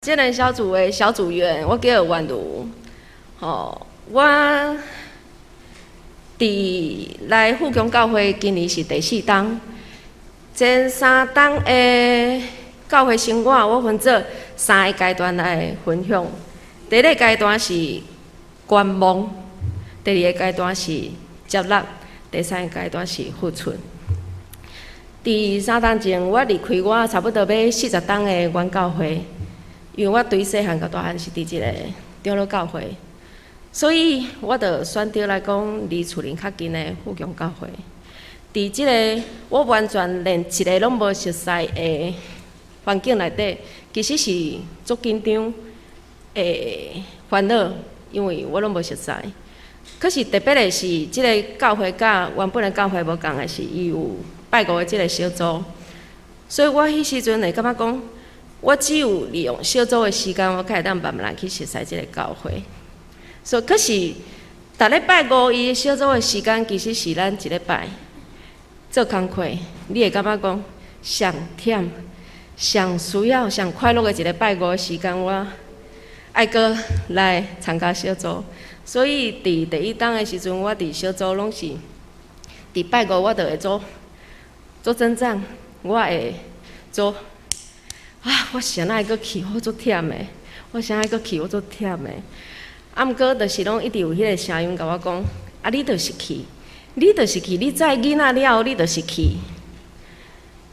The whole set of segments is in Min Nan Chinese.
這個小組的小組員，我叫宛如。吼，我佇來富強教會今年是第四冬，前三冬的教會生活，我分做三個階段來分享。第一個階段是觀望，第二個階段是接納，第三個階段是付出。佇三冬前，我離開我差不多欲40冬的原教會，因為我對細漢到大漢是佇這個長老教會，所以我就選擇來講離厝裡較近的富強教會。佇這個我完全連一个攏無熟似的環境內底，其實是足緊張、會煩惱，因為我攏無熟似。可是特別的是，這个教會佮原本的教會無仝的是，伊有拜五的這个小組，所以我彼時陣會感覺講，我只有利用小組的時間，我才會當慢慢來去熟似這个教會。所以可是，逐禮拜五伊小組的時間，其實是咱一禮拜做工課，你會感覺講上忝、上需要、上快樂的一個拜五的時間，我愛閣來參加小組。所以佇第一冬的時陣，我佇小組攏是佇拜五，我就會做做掙扎，我會做啊，我啥愛閣去，我足忝的，我啥愛閣去，我足忝的。啊，毋過就是攏一直有彼个聲音共我講，啊，你就是去，你就是去，你載囡仔了後，你就是去。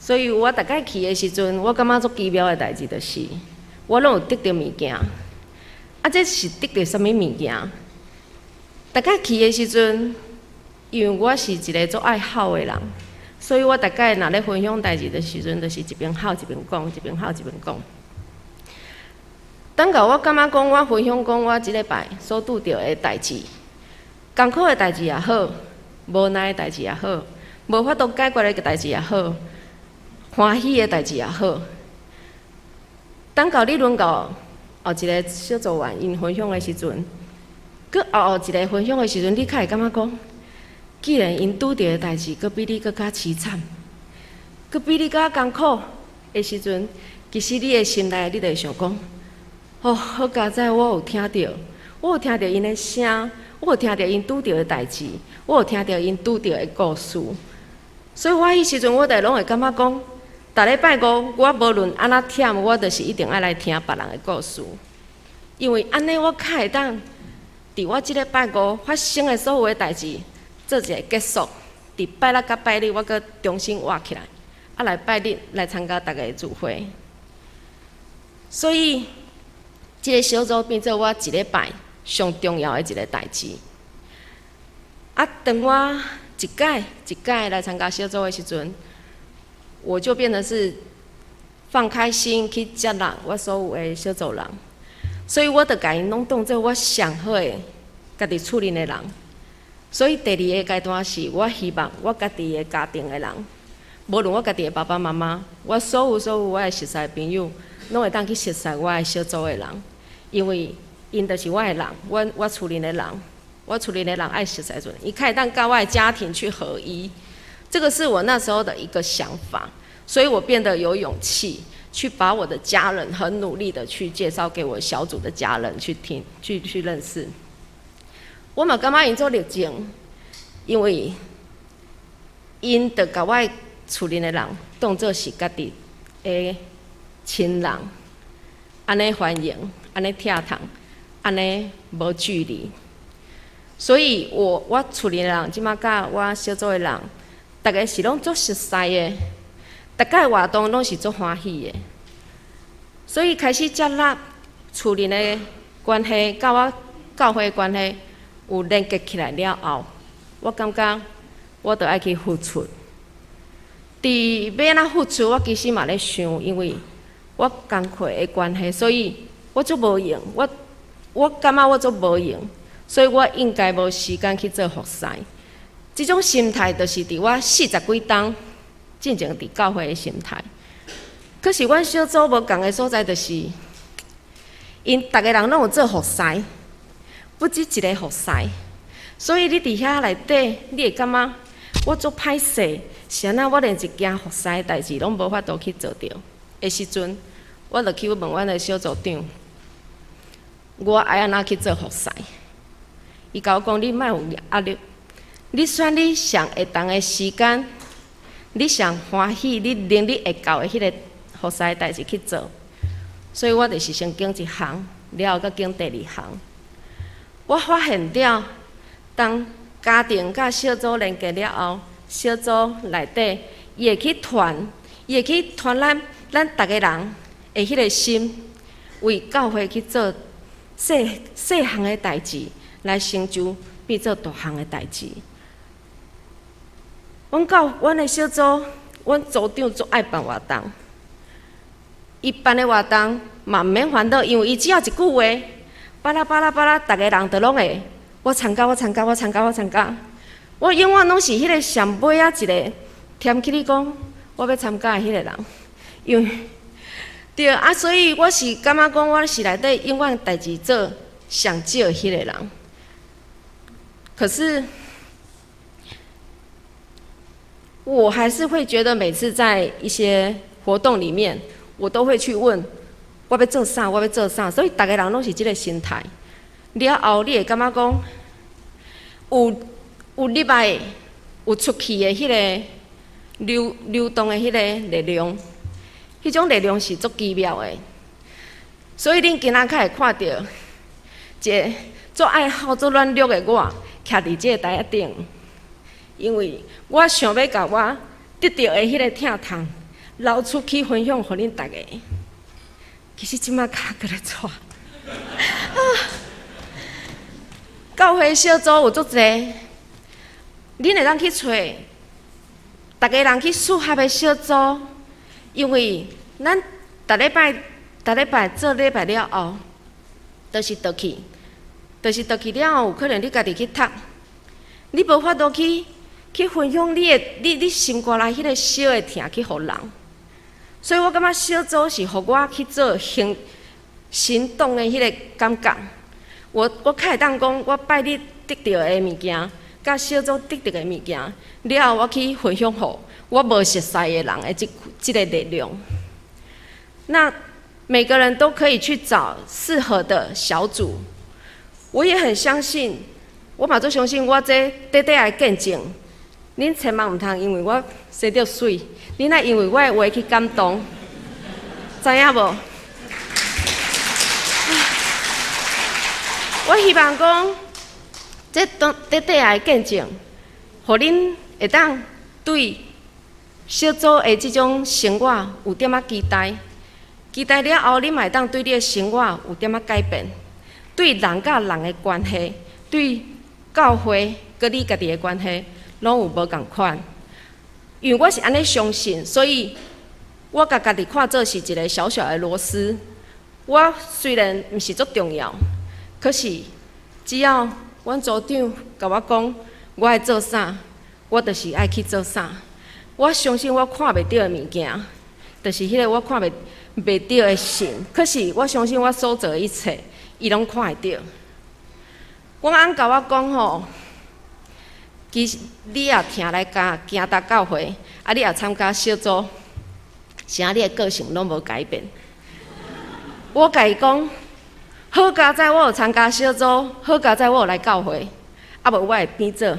所以我逐擺去的時陣，我感覺足奇妙的代誌就是，我攏有得著物件。啊，這是得著啥物物件？逐擺去的時陣，因為我是一个足愛哭的人，所以我逐擺若咧分享代誌的時陣，就是一邊哭一邊講，一邊哭一邊講。等到我感覺講，我分享講我這禮拜所拄著的代誌，艱苦的代誌也好，無奈的代誌也好，無法度解決的代誌也好，歡喜的代誌也好。等到你輪到後一个小組員𪜶分享的時陣，閣後後一个分享的時陣，你較會感覺講，既然𪜶拄著的代誌，閣比你閣較淒慘，閣比你較艱苦的時陣，其實你的心內，你就會想講，哦，好佳哉，我有聽著，我有聽著𪜶的聲，我有聽著𪜶拄著的代誌，我有聽著𪜶拄著的故事。所以我彼時陣，我就攏會感覺講，逐禮拜五，我無論按怎忝，我就是一定愛來聽別人的故事，因為按呢我較會當佇我這禮拜五發生的所有的代誌做一个結束。佇拜六佮拜日，我閣重新活起來，啊來拜日來參加逐家的聚會。所以，這个小組變做我一禮拜上重要的一個代誌。啊，當我一擺一擺來參加小組的時陣，我就變得是放開心去接納我所有的小組人，所以我就共𪜶攏當做我上好的家己厝裡的人。所以第二个階段是我希望我家己的家庭的人，無論我家己的爸爸媽媽，我所有所有我的熟似的朋友，攏會當去熟似我的小組的人，因為𪜶就是我的人，我厝裡的人，我厝裡的人愛熟似陣，伊較會當佮我的家庭去合一。這個是我那時候的一個想法，所以我變得有勇氣去把我的家人很努力的去介紹給我小組的家人去聽、去認識。我嘛感覺𪜶足熱情，因為𪜶就共我厝裡的人當做是家己的親人，按呢歡迎，按呢疼痛，按呢無距離。所以我厝裡的人，這馬佮我小組的人，逐家是攏足熟似的，逐擺活動攏是足歡喜的。所以開始接納厝裡的關係，佮我教會的關係有連結起來了後，我感覺我著愛去付出。佇欲按怎付出，我其實嘛咧想，因為我工課的關係，所以我足無閒。我感覺我足無閒，所以我應該無時間去做服侍。這種心態就是佇我四十幾冬進前佇教會的心態。可是阮小組無仝的所在，就是，𪜶逐个人攏有做服侍，不止一个服侍，所以你佇遐內底，你會感覺我足歹勢，是按怎我連一件服侍的代誌攏無法度去做著的時陣，我就去問阮的小組長，我愛按怎去做服侍？伊共我講，你莫有壓力，你選你上會當的時間，你上歡喜，你能力會到的彼个服侍的代誌去做。所以我就是先揀一項，了後閣揀第二項。我發現了，當家庭佮小組連結了後，小組內底伊會去傳，伊會去傳咱逐个人的彼个心，為教會去做細細項的代誌，來成就變做大項的代誌。阮教阮的小組，阮組長足愛辦活動。伊辦的活動嘛毋免煩惱，因為伊只要一句話，巴拉巴拉巴拉，逐个人就攏會。我參加，我參加，我參加，我參加。我永遠攏是彼个上尾仔一个添起你講，我欲參加的彼个人，因為對啊，所以我是感覺講，我是內底永遠代誌做上少的彼个人。可是，我還是會覺得每次在一些活動裡面，我都會去問我欲做啥，我欲做啥，所以逐个人攏是這个心態。了後，你會感覺講有入來、有出去的彼个流動的彼个力量，彼種力量是足奇妙的。所以恁今仔較會看著一个足愛好、足軟弱的我，徛佇這个台仔頂，因為我想欲共我得著的彼个疼痛流出去分享予恁逐家。其實這馬跤閣咧掣。啊！教會小組有足濟，恁會當去揣，逐家人去適合的小組，因為咱逐禮拜、逐禮拜做禮拜了後，就是倒去，就是倒去了後，有可能你家己去讀，你無法度去分享你的、你心肝內彼个燒的疼去予人。所以我感覺小組是予我去做行動的彼个感覺。我較會當講，我拜日得著的物件，佮小組得著的物件，了後我去分享予我無熟似的人的這個力量。那每個人都可以去找適合的小組。我也很相信，我嘛足相信我這短短的見證，恁千萬毋通因為我生著媠，恁愛因為我的話去感動，知影無？我希望講，這短短短的見證，予恁會當對小組的這種生活有點仔期待，期待了後，恁嘛會當對你的生活有點仔改變，對人佮人的關係，對教會佮你家己的關係，攏有無仝款。因為我是按呢相信，所以我共家己看做是一個小小的螺絲。我雖然毋是足重要，可是只要阮組長共我講，我愛做啥，我就是愛去做啥。我相信我看袂著的物件，就是彼个我看袂著的神。可是我相信我所做的一切，伊攏看會著。阮翁共我講吼，其實你也聽來教行達教會，啊，你也參加小組，啥你的個性攏無改變。我共伊講，好佳哉我有參加小組，好佳哉我有來教會，啊無我會變做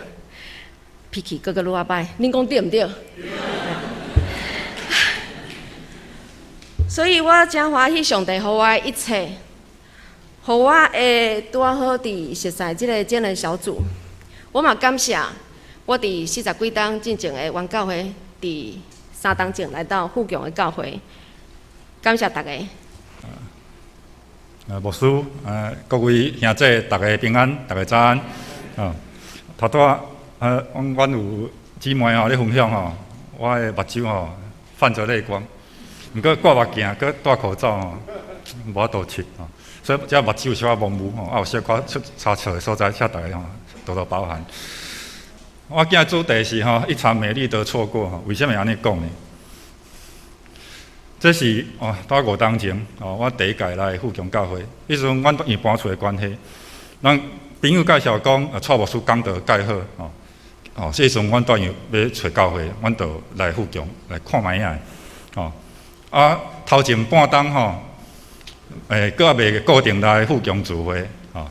脾氣閣閣愈仔歹。恁講對毋對？所以我誠歡喜上帝予我的一切，予我會拄仔好佇熟似這个真人小組。我嘛感謝我佇四十幾冬進前的原教會，佇3冬前來到富強的教會，感謝大家。牧師，各位兄弟，大家平安，大家早安。啊，頭拄仔，阮有姊妹吼咧分享吼，我的目睭吼泛著淚光，毋過掛目鏡，閣戴口罩吼，無法度拭吼，所以這目睭有小可模糊吼，啊有小可出差錯的所在，請大家吼多多包涵。我今日主題是吼一場美麗的錯過吼，為啥物按呢講呢？這是哦，拄5冬前哦，我第一屆來富強教會，彼時陣阮因為搬厝的關係，咱朋友介紹講，蔡牧師講道蓋好哦，哦，彼時陣阮帶因欲揣教會，阮就來富強來看覓仔哦。啊，頭前半冬吼，閣猶未固定來富強聚會，吼。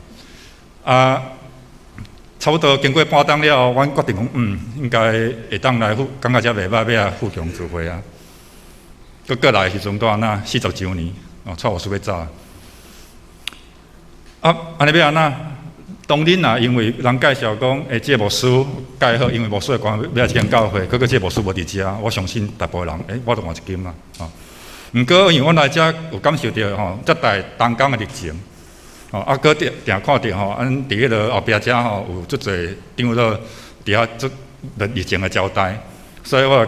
啊，差不多經過半冬了後，阮決定講，應該會當來富，感覺遮袂䆀，欲來富強聚會啊。閣過來的時陣，拄按怎40週年，哦，蔡牧師欲走。啊，按呢欲按怎？當恁若因為人介紹講，這個牧師蓋好，因為牧師的關係，欲來這間教會，閣閣這個牧師無佇遮，我相信大部分人，我就換一間啊，吼。毋過因為阮來遮有感受著吼，遮大同工的熱情，吼，啊，閣定定看著吼，阮佇彼个後壁遮吼有足濟長老佇遐足熱情的招待，所以我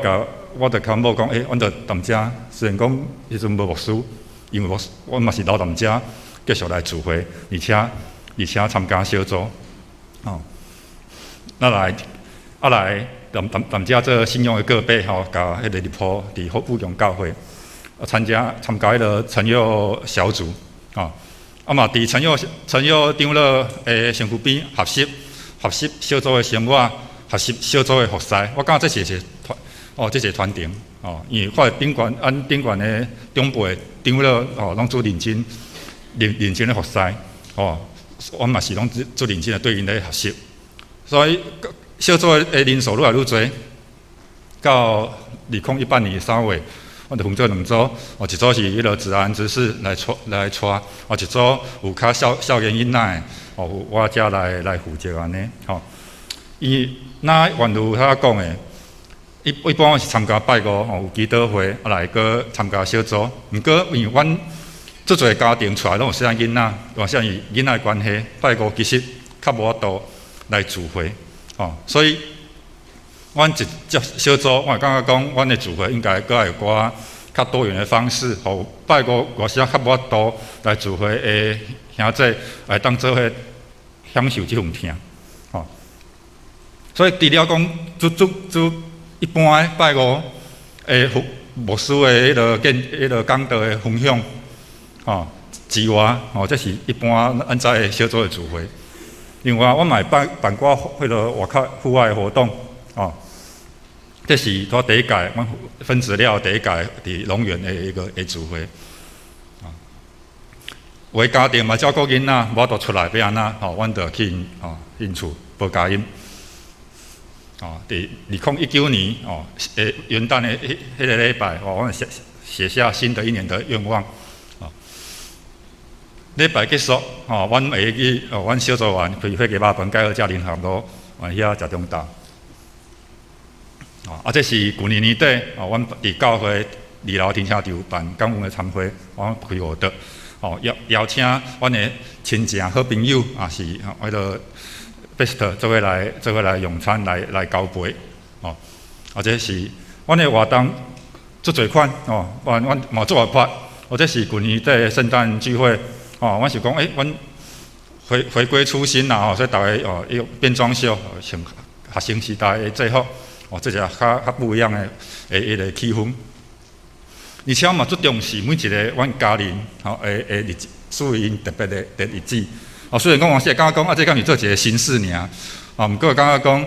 就共某講，阮就踮遮，雖然講彼陣無牧師，因為牧師，阮嘛是留踮遮繼續來聚會，而且參加小組，吼，那來啊來踮遮做信仰的告白吼，共彼个入鋪佇富強教會，參加彼个晨幼小組，吼，啊嘛佇陳佑長老的身軀邊學習小組的生活，學習小組的服侍，我感覺這是一個傳，哦，這是一個傳承，哦，因為看頂懸，阮頂懸的長輩長老哦，攏做認真、認真的服侍，哦，阮嘛是攏做認真的對𪜶咧學習，所以小組的人數愈來愈濟，到2018年3月，我就分做兩組，哦，一組是彼个自然執事來帶，哦，一組有較少年囡仔的，哦，我才來負責按呢，吼。伊那宛如他講的，一般我是參加拜五吼有祈禱會，啊來閣參加小組。毋過因為阮足濟家庭出來攏有細漢囡仔，或者是囡仔的關係，拜五其實較無法度來聚會，吼，所以阮一接小組，我會感覺講，阮的聚會應該閣愛有寡較多元的方式，予拜五偌時仔較無法度來聚會的兄弟，會當做伙享受這份疼，吼。所以除了講，做做做一般的拜五的牧師的彼个講道的分享，吼之外，吼，這是一般咱知的小組的聚會。另外，我嘛會辦辦寡彼个外口戶外的活動，吼。這是我第一屆，阮分子了第一屆佇龍園的一個的聚會。有的家庭嘛照顧囡仔，無法度出來欲按怎，吼，阮就去𪜶吼𪜶厝報佳音。哦，佇2019年哦，元旦的彼个禮拜，哦，阮寫下新的一年的願望。哦，禮拜結束，吼，阮會去，哦，阮小組員開火雞肉飯，蓋好食聯合路，往遐食中晝。哦，啊，這是舊年年底，哦，阮佇教會二樓停車場辦感恩的餐會，阮開活動，哦，邀請阮的親情好朋友，也是彼个 best 做伙來用餐來交杯，哦，或者是阮的活動足濟款，哦，阮嘛足活潑，或者是舊年底的聖誕聚會，哦，阮想講，阮回歸初心啦，吼，所以逐家哦用變裝秀，穿學生時代的制服，哦，這個較不一樣的一個氣氛。而且嘛，足重視每一個阮家人，吼的日子，屬於𪜶特別的日子。哦，雖然講我是感覺講啊，這敢是做一個形式爾，啊，毋過感覺講，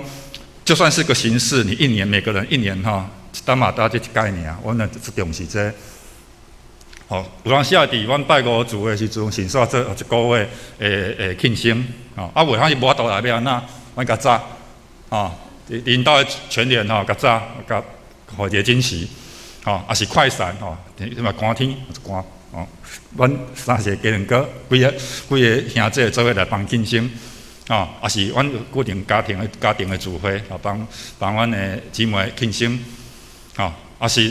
就算是個形式，你一年每個人一年吼，一冬嘛得這一擺爾，阮就足重視這個。吼，有當時啊，佇阮拜五聚會時陣，先煞做一個月的慶生，吼，啊，有當時無法度來欲按怎，阮較早，吼，𪜶兜的全聯吼，較早共予一個驚喜，吼，抑是快閃吼，什麼寒天寒。哦，阮三四個雞卵糕，幾個兄弟做伙來幫慶生，哦，抑是阮固定家庭的聚會，哦，幫阮的姊妹慶生，哦，抑是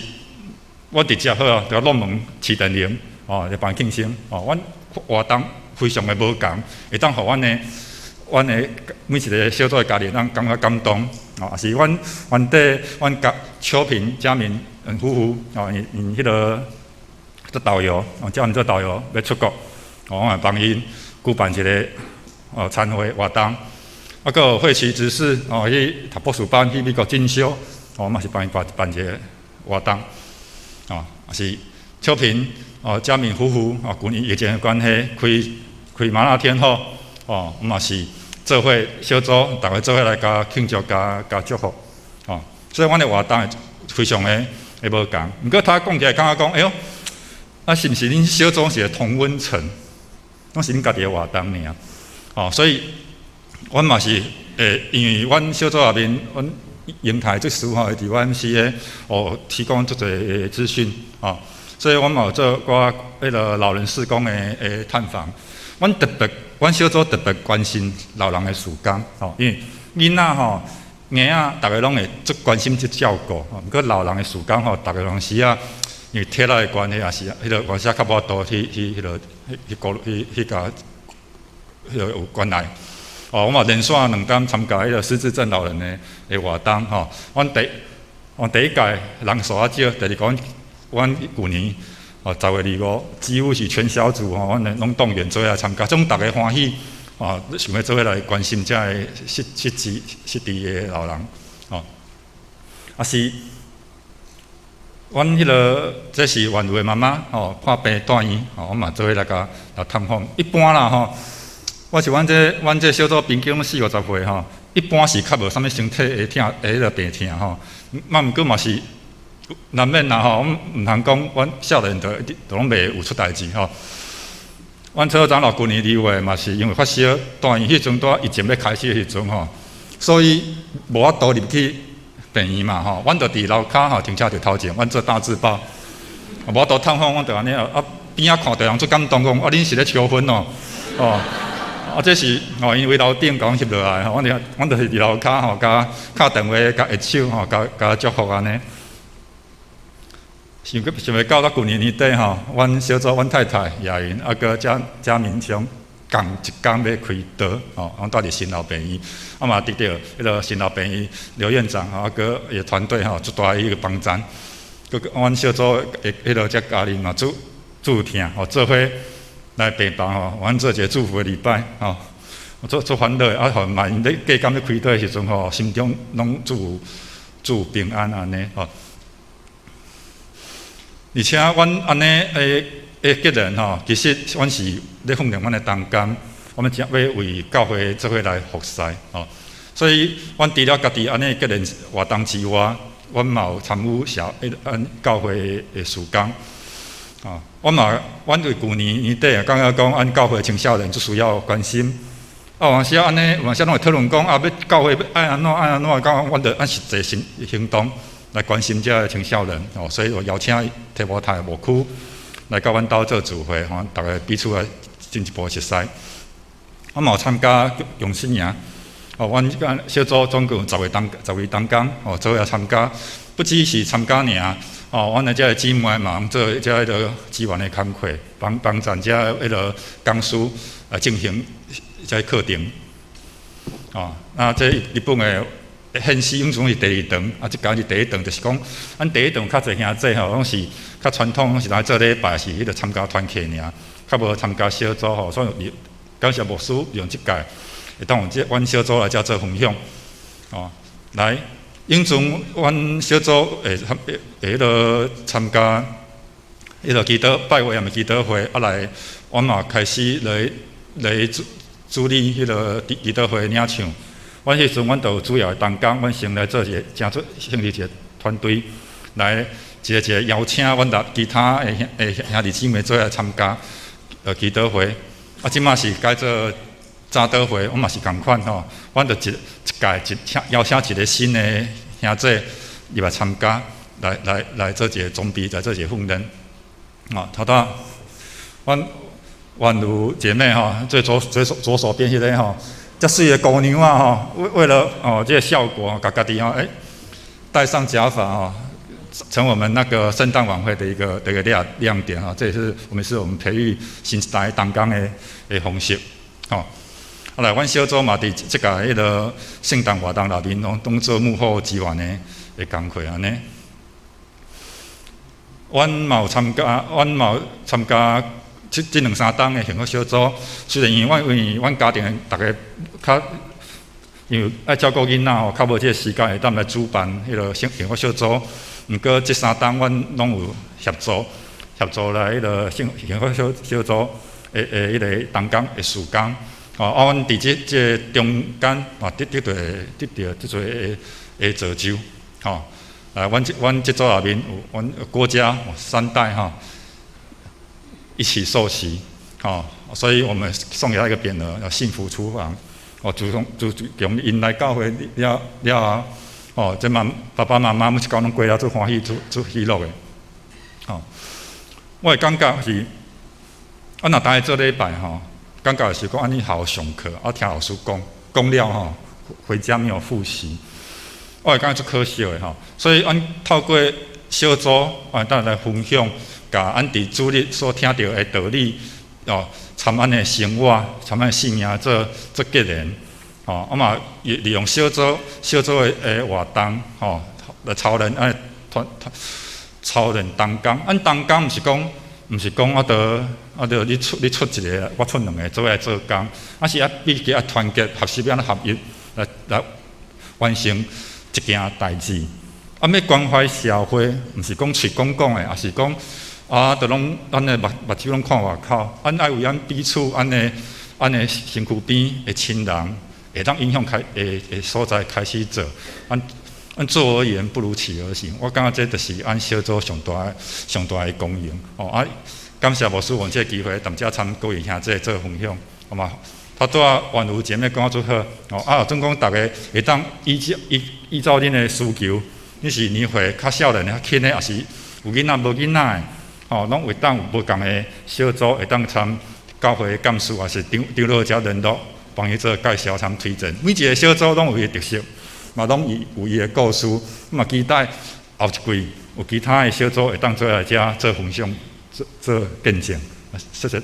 我直接好啊，就挵門飼電鈴，哦，來幫慶生，哦，阮活動非常的無仝，會當予阮的每一個小組的家庭，咱感覺感動，哦，抑是阮原底阮甲秋萍、嘉明夫婦，哦，𪜶彼个做導遊，哦，叫𪜶做導遊欲出國，哦，我會幫𪜶舉辦一個餐會活動，啊，閣有慧琪執事，哦，去讀博士班去美國進修，哦，嘛是幫伊辦一個活動，哦，抑是秋萍，哦，嘉敏夫婦，哦，舊年疫情的關係，開麻辣天后，哦，嘛是做伙小組，逐家做伙來共慶祝、共祝福，哦，所以阮的活動非常的會無仝。毋過他講起來感覺講，哎喲，啊是毋是恁小組是個同溫層，攏是恁家己的活動爾。哦，所以阮嘛是會，因為阮小組內面，阮英台這師吼，佇 YMCA 哦提供足濟的資訊，哦，所以阮嘛有做寡彼个老人事工的探訪。阮特別，阮小組特別關心老人的事工，吼，因為囡仔吼、嬰仔，逐个攏會足關心去照顧，毋過老人的事工吼，逐个攏時啊，因為體力的關係，也是彼个有時較無法度去去彼个去去顧去去共彼个有關愛。哦，我嘛連續兩冬參加彼个失智症老人的活動，吼，阮第一屆人數較少，第二個阮舊年哦10月25，幾乎是全小組吼，阮攏動員做伙來參加，總逐个歡喜，哦，想欲做伙來關心遮个失智的老人，哦，啊是，阮彼个這是婉如的媽媽，吼，破病住院，吼，我嘛做伙來共來探訪。一般啦，吼，我是阮這小組平均四五十歲吼，一般是較無啥物身體會疼，會彼个病痛吼，啊，毋過嘛是難免啦吼，阮毋通講阮少年就就攏袂有出代誌吼。阮蔡長老舊年2月嘛是因為發燒住院，彼陣拄疫情欲開始的時陣吼，所以無法度入去病院嘛吼，阮就佇樓跤吼停車場頭前，阮做大字報，無法度探訪，阮就按呢啊邊仔看著人足感動，講啊恁是咧求婚哦，哦。啊，這是哦，因為樓頂共阮翕落來吼，阮就是佇樓跤吼，共敲電話，共握手吼，共共祝福按呢。想袂到到舊年年底吼，阮小組阮太太葉雲啊，閣嘉嘉明兄仝一工欲開刀吼，阮蹛佇新老病院，啊嘛得著彼个新老病院劉院長吼，啊閣伊的團隊吼，足大的一個幫贊。閣阮小組的彼个遮家人嘛，足足疼吼，做伙來病房吼，阮做一個祝福的禮拜吼，足足歡樂，啊予嘛𪜶咧隔工咧開刀的時陣吼，心中攏足有足有平安按呢吼。而且阮按呢的結連吼，其實阮是咧訓練阮的同工，我們正欲為教會做伙來服侍吼。所以，阮除了家己按呢結連活動之外，阮嘛有參與社按教會的事工。啊，阮嘛，阮對舊年年底啊，感覺講，阮教會青少年足需要關心。啊，有時按呢，有時攏會討論講啊，欲教會欲愛按怎愛按怎，感覺阮著按實際行行動來關心遮个青少年哦，所以我邀請提摩太牧區來到阮兜做聚會，吼，逐个彼此來進一步熟似。我嘛有參加共信營，哦，阮小組總共有10位同工，哦，做伙來參加，不只是參加爾，哦，阮的遮个姊妹嘛，做遮彼个資源的工課，幫幫贊遮彼个講師來進行遮課程。哦，啊，這日本的現時永總是第二場，啊，這工是第一場，就是講，咱第一場較濟兄弟吼，攏是較傳統，攏是來做禮拜，是彼个參加團契爾，較無參加小組吼，所以感謝牧師用這屆，會當用這阮小組來遮做分享，哦，來，永陣阮小組會參會會彼个參加，彼个祈禱拜會，抑毋是祈禱會，啊來，阮嘛開始來來主主理彼个祈禱會領唱。阮彼陣，阮就有主要的同工，阮先來做一個，成做成立一個團隊，來一個一個邀請阮達其他的兄弟姊妹做伙來參加祈禱會。啊，這馬是改做早禱會，阮嘛是仝款吼，阮就一一屆一請邀請一個新的兄弟入來參加，來來來做一個準備，來做一個訓練。哦，頭拄阮宛如姐妹吼，最左最左手邊彼个吼。遮媠的姑娘啊吼，為為了哦這个效果，共家己吼，欸，戴上假髮吼，成我們那個聖誕晚會的一個亮亮點哈。這也是我們是我們培育新一代同工的方式，吼。啊來，阮小組嘛佇這個彼个聖誕活動內面，攏當做幕後支援的工課按呢。阮嘛有參加，阮嘛有參加。這這兩三冬的幸福小組，雖然因為阮家庭逐个較因為愛照顧囡仔吼，較無這个時間會當來主辦彼个幸福小組。毋過這三冬阮攏有協助協助來彼个幸幸福小小組的的彼个同工的事工。哦，啊，阮佇這這个中間嘛得得著得著足濟的的造就，吼。啊，阮這組內面有阮郭家三代哈，一起受洗，哦，所以我們送給他一個匾額，叫幸福廚房。哦，自從𪜶來教會了了後，哦，這媽爸爸媽媽每一工攏過了足歡喜、足足喜樂的。哦，我的感覺是，阮若逐下做禮拜吼，感覺是講按呢好上課，啊聽老師講，講了吼，回家沒有複習，我會感覺足可惜的吼。所以阮透過小組，啊，當來分享，共阮佇主日所聽著的道理，哦，參阮的生活，參阮的性命做做結連，吼，啊嘛利用小組的活動，吼，來操練按團團操練同工。阮同工毋是講啊，著啊，著你出一個，我出兩個，做伙來做工，啊是愛必須愛團結，學習按怎合一，來完成一件代誌。啊，欲關懷社會，毋是講喙講講的，抑是講啊，著攏咱的目睭攏看外口，咱愛為咱彼此，咱的身軀邊的親人，會當影響開的的所在開始做。咱坐而言不如起而行。我感覺這就是咱小組上大的功用。哦啊，感謝牧師予阮這個機會，踮遮參各位兄弟做分享，好嗎？頭拄仔宛如姐妹講足好，哦啊，總講逐家會當依照恁的需求，你是年歲較少年的、較輕的，抑是有囡仔無囡仔的，吼，攏會當有無仝的小組會當參教會的幹事，抑是長老遮聯絡，幫伊做介紹、參推薦。每一個小組攏有伊的特色，嘛攏伊有伊的故事。嘛期待後一季有其他的小組會當做來遮做分享、做做見證。謝謝。